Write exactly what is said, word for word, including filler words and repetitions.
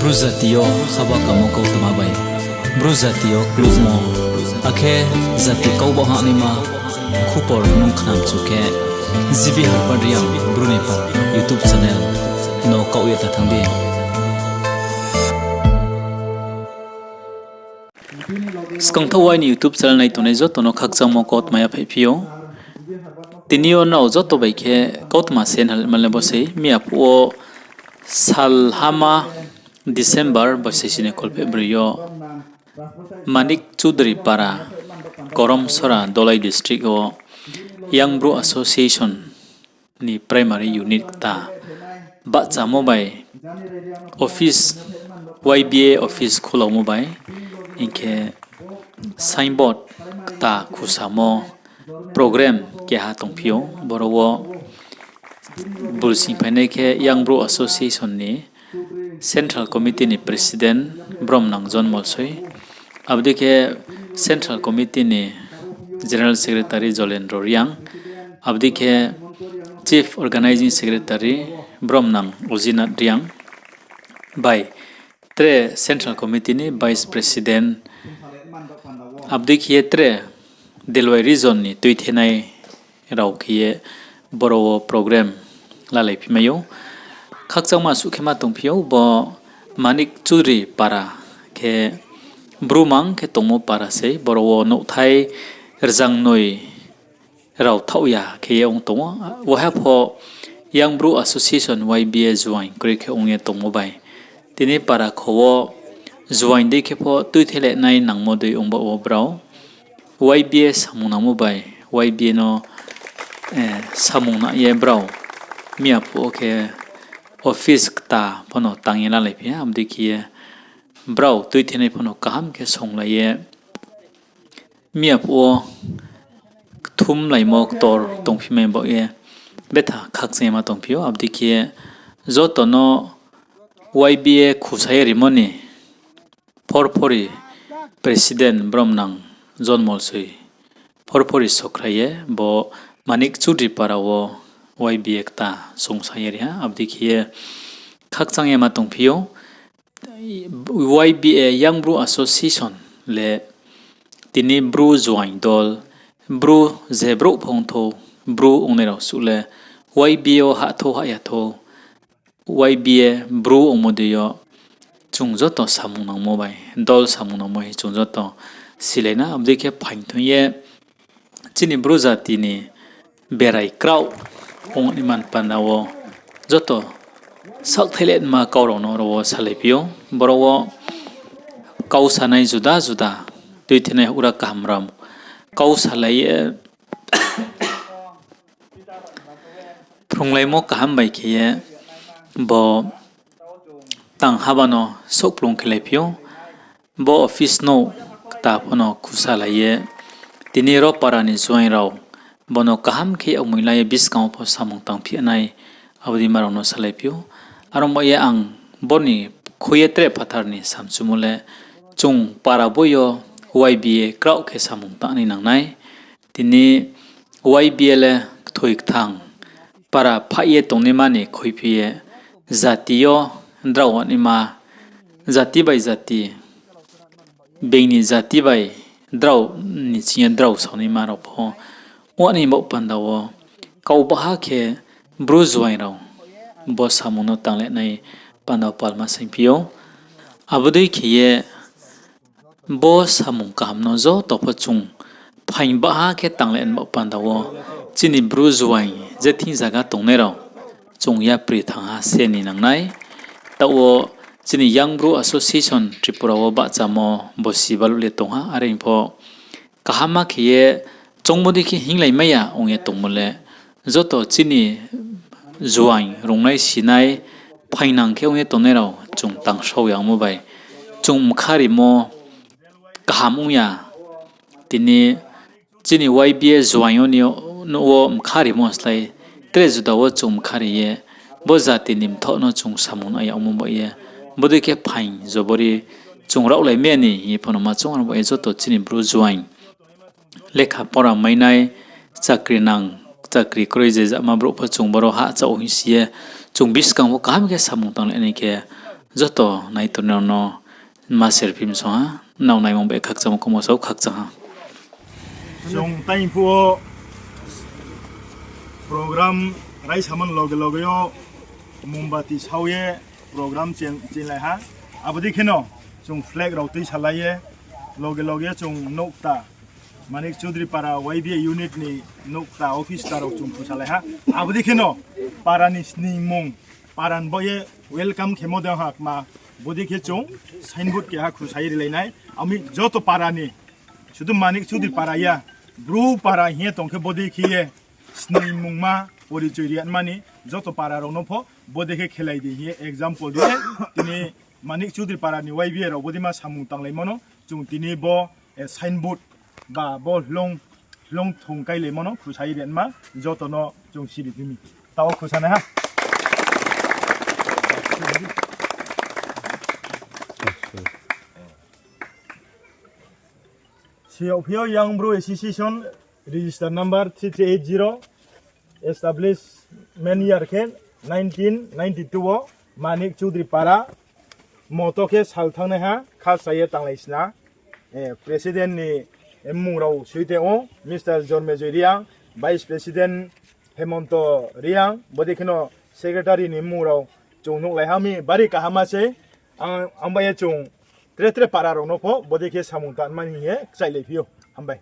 Bru jati yo haba kamo kautma bai, Bru jati yo kluhmo, akhe jati kau bahanaima khupor nung khnamchu khe, G B Harpad Reang Bru ni pal YouTube channel no kaoh ye ta thanng di. Skangthaoh aini YouTube channel nai tongnai joto no khakchangmo kautma yaphaihphi ou. Tini yo nrao joto bai khe kautma se nalma le bo sei, miya phuh wo salhama December boisai sini kholpheh broi yo Manik Chudri para, Koromsora, Dholai district wo Young Bru Association ni primary unit kta bahchamo bai office, Y B A office khulaumo bai, hing khe signboard kta khusamo program keha tongphi ou. Boro wo bulsing phainai khe Young Bru Association ni Central Committee ni President Bromnang John Molsoi, abo dei khe Central Committee ni General Secretary Jolendro Reang, abo dei khe Chief Organising Secretary Bromnang Ojinath Reang bai tre Central Committee ni Vice President, abo dei khe ye tre Delwai region ni tuithenai rao khe ye boro wo program lalaiphimai ou. Khakchangma suh khe ma tongphi ou, bo Manik Chudri para khe Bru mang khe tongmo para sei, boro wo nouhthai rzangnoi rao thaoh ya khe ye ong tong ou. Waiha pho Young Bru Association Y B A juaing kroi khe ong ye tongmo bai, tini para kho wo juaing dei khe pho tuithelai nai nangmo dei ong baoh wo brao Y B A samung nangmo bai Y B A no samung nang ye brao miya phuh wo khe office kta pho no tang ye lalaiphi ha, abo dei khe ye brao tuithenai pho no kaham khe songlai ye miya phuh wo kthumlaimo ktor tongphimai baoh ye betha khakchang ye ma tongphi ou. Abo dei khe ye joto no Y B A khusa ye rimo ni phorphori President Bromnang John Molsoi phorphori sokrai ye bo Manik Chudri para wo Y B A kta songsa ye ri ha, abo dei khe ye khakchang ye ma tongphi ou. Y B A, Young Bru Association le tini Bru juaing dol, Bru je brouh pho ong thou, Bru ongnai rao suh le Y B A wo hah thou hah ya thou, Y B A Bru ongmo dei yo chung joto samung nangmo bai, dol samung nangmo hing chung joto silai na, abo dei khe phaing thong ye chini Bru jati ni berai kraoh ong ni man panda wo joto saohthaih le nma kau rao no ro wo salaiphi ou. Boro wo kau sanai juda juda tuithenai houhgra kaham ram kau salai ye phrunglaimo kaham bai khe ye bo tang haba no souhplung khe laiphi ou. Bo office nouh kta pho no khusa lai ye tini ro para ni juaing rao bo no kaham khe yagmoi la ye buskang wo pho samung tangphi nai, abo dei ma rao no salaiphi ou. Are ong ba ye ang bo ni khui ye tre phathar ni samchumo le chung para bo yo Y B A kraoh khe samung tangnai nangnai. Tini Y B A le kthoi kthang para phaih ye tongnaima ni khuiphi ye jati yo drao naima, jati bai jati, being ni jati bai drao ni ching ye drao saonaima rao pho ong ni baoh panda wo kau baha khe Bru juaing rao bo samung no tang le nai panda wo palma saingphi ou. Abo dei khe ye bo samung kaham no joto pho chung phaing baha khe tang le nai baoh panda wo chini Bru juaing je thing zaga tongnai rao chung yapri thanng ha se ni nangnai. Taoh wo chini Young Bru Association Tripura wo bahchamo bosi baluh le tong ha, are pho kaham ma khe ye choungmo dei khe hinglaimai ya ong ye tongmo le joto chini juaing rungnai sinai phaingnang khe ong ye tongnai rao chung tangsao yagmo bai chung mkha rimo kaham ong ya. Tini chini Y B A juaing yo ni nouh wo mkha rimo slái tre juda wo chung mkha ri ye bo jati ni mthoh no chung samung nang yagmo bai ye bodei khe phaing jobori chung raohlai mai ya ni hing ye pho no ma choung, aro bai ye joto chini Bru juaing lekha pora mainai, chakri nang, chakri kroi je jama brouh pho chung boro hahcha hing si ye chung buskang wo kaham khe samung tang le nai khe Joto naitongnai rao no ma serphim song ha, nrao naimung bai khakchangmo khumo sao khakchang ha. Chung tei phuh wo program raisamani loge loge yo mombati sao ye program chenglai ha. Abo dei kheno chung flag rao tuisalai ye loge loge yo chung nouhkta Manik Chaudhary para Y B A unit ni nouhkta office kta rao chung khusalai ha. Abo dei kheno para ni sningmung, para ni baoh ye welcome khemo dei ha kma, bodei khe chung signboard keha khusa ye rilai nai. Ami joto para ni, sudu Manik Chaudhary para ya, Bru para hing ye tong khe bodei khe ye sningmungma porichoi ri ya mani, joto para rao no pho bodei khe khelai di hing ye example ri ye, tini Manik Chaudhary para ni Y B A rao bodei ma samung tanglaimo no chung tini bo signboard ba bo hloung thung kailaimo no khusa ye ri ma joto no chung siri phi mi. Tao khusa nai ha. Siyaphi yo Young Bru Association register number three three eight zero establishment year khe nineteen ninety two wo Manik Chaudhary para moto khe sal thanngnaiha khasa ye tanglai sna, president ni mmung rao soi tong ou, Mister Jormejoi Reang, vice president Hemonto Reang, bodei kheno secretary ni mmung rao chung nuhlai ha mi bari kaham se, ang bai ye chung tre tre para rao no pho bodei khe samung tangmani hing ye kchailai phi ou. Hambai.